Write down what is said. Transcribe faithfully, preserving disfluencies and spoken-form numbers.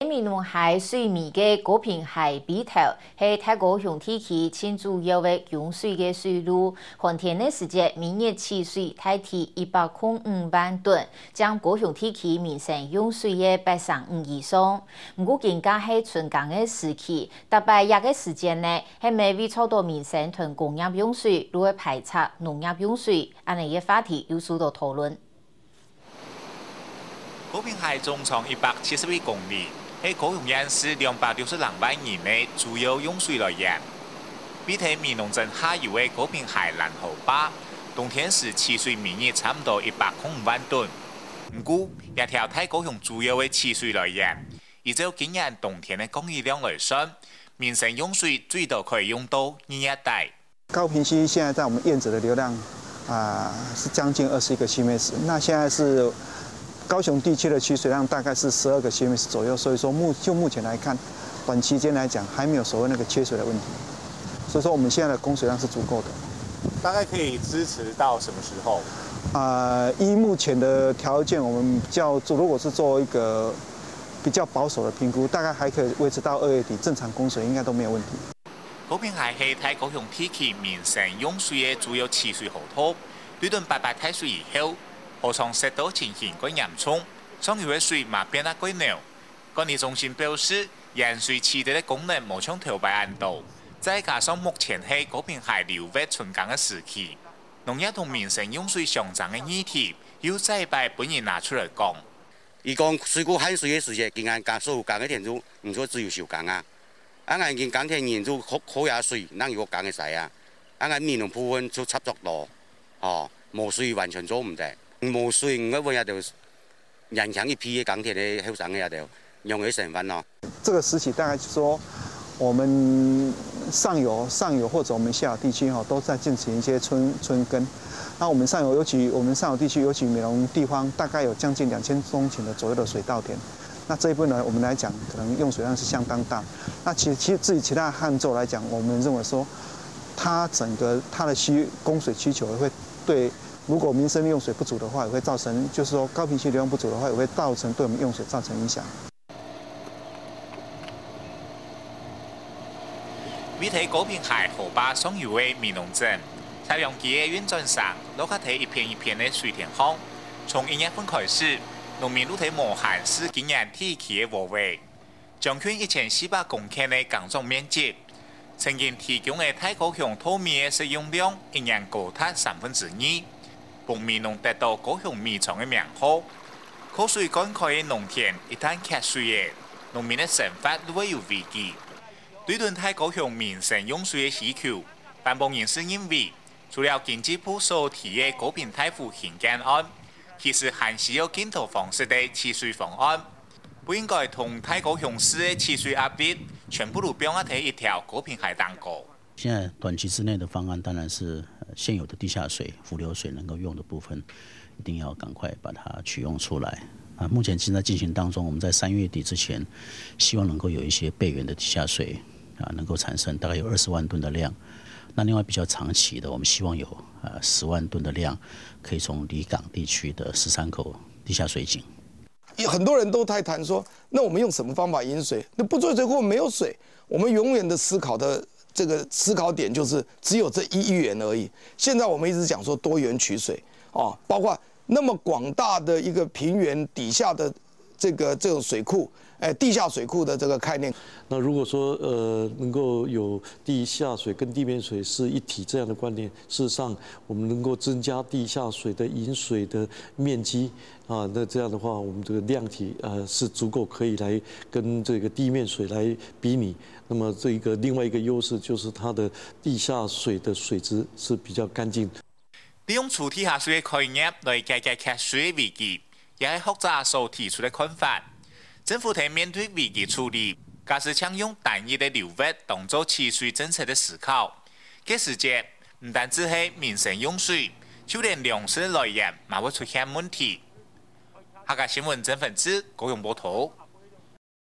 美濃溪水尾个高屏溪陂頭係大高雄地區盡主要个供水个水路，寒天个時節，每日取水大體一百空五萬噸，佔高雄地區民生用水个八成五以上。毋過今下係春耕个時期，逐擺這个時節呢，係毋係會錯到民生同工業用水，就會排斥農業用水，恁呢个話題又受到討論。 高屏溪總長一百七十一公里，係高雄縣市兩百六十零萬人个主要用水來源。位在美濃鎮下游个高屏溪攔河壩，冬天時取水每日差毋多一百空五萬噸。毋過，這條大高雄主要个取水來源，依照今年冬天个降雨量來算，民生用水最多可以用到二月底。 高屏溪现在在我们堰址的流量啊、是将近二十一个 cubic meter，那现在是高雄地区的取水量大概是十二个 cubic meter 左右，所以说目就目前来看，短期间来讲还没有所谓那个缺水的问题，所以说我们现在的供水量是足够的。大概可以支持到什么时候？啊、依目前的条件，我们叫做如果是做一个比较保守的评估，大概还可以维持到二月底，正常供水应该都没有问题。 高屏溪係大高雄地區民生用水个主要取水河道，對等八八大水以後，河床塞到情形較嚴重，上游个水嘛變得較濃。管理中心表示，沿水取得个功能無像頭擺恁多，再加上目前係高屏溪流域春耕个時期，農業同民生用水相爭个議題又再擺分人拿出來講。 佢講水庫限水个時節，今恁講所有耕个田就毋做自由收耕啊。啊，恁今耕田人就靠靠這水，哪有耕个使啊？啊，恁美濃部分就插足多，吼，無水完全做毋得。無水，你愛問這兜年輕一批个耕田个後生个這兜，仰會生活咯？这个时期大概是说，我们上游、上游或者我们下游地区哈，都在进行一些春春耕。那我们上游尤其我们上游地区，尤其美浓地方，大概有将近两千公顷的左右的水稻田。那这一部分呢，我们来讲，可能用水量是相当大。那其其实至于其他旱作来讲，我们认为说，它整个它的需供水需求会对，如果民生用水不足的话，也会造成，就是说高屏溪流量不足的话，也会造成对我们用水造成影响。 位在高屏溪河壩上游个美濃鎮，插秧機个運轉聲，落下在一片一片个水田項。從一月份開始，農民就在無閒駛經營地區个禾坯，將近一千四百公頃个耕種面積，曾經提供个大高雄稻米个食用量一年高達三分之二，分美濃得到高雄米倉个名號。靠水灌溉个農田一旦缺水了，農民个生活就會有危機。 對等大高雄民生用水个需求，環保人士認為，除了經濟部所提个高屏大湖興建案，其實還需要更多方式个取水方案，不應該同大高雄市个取水壓力全部都放在一條高屏溪頂高。現在短期之內的方案當然是呃現有的地下水、伏流水能夠用的部分，一定要趕快把它取用出來。啊，目前正在進行當中，我們在三月底之前，希望能夠有一些備源的地下水啊，能夠產生大概有二十萬噸的量。那另外比較長期的，我們希望有啊十萬噸的量，可以從離港地區的十三口地下水井。很多人都在談說，那我們用什麼方法引水？那不做水庫沒有水，我們永遠的思考的這個思考點就是只有這一源而已。現在我們一直講說多源取水，哦，包括那麼廣大的一個平原底下的這個這種水庫，哎，地下水庫的這個概念。那如果說呃能夠有地下水跟地面水是一體這樣的觀念，事實上我們能夠增加地下水的引水的面積啊，那這樣的話，我們這個量體呃是足夠可以來跟這個地面水來比擬。那麼這一個另外一個優勢就是它的地下水的水質是比較乾淨。利用儲地下水个概念來解決缺水个危機，也係學者所提出个看法。政府在面對危機處理，假使淨用單一个流域當做取水政策个思考，該時節毋單止係民生用水，就連糧食个來源嘛會出現問題。客家新聞曾文志高雄報導。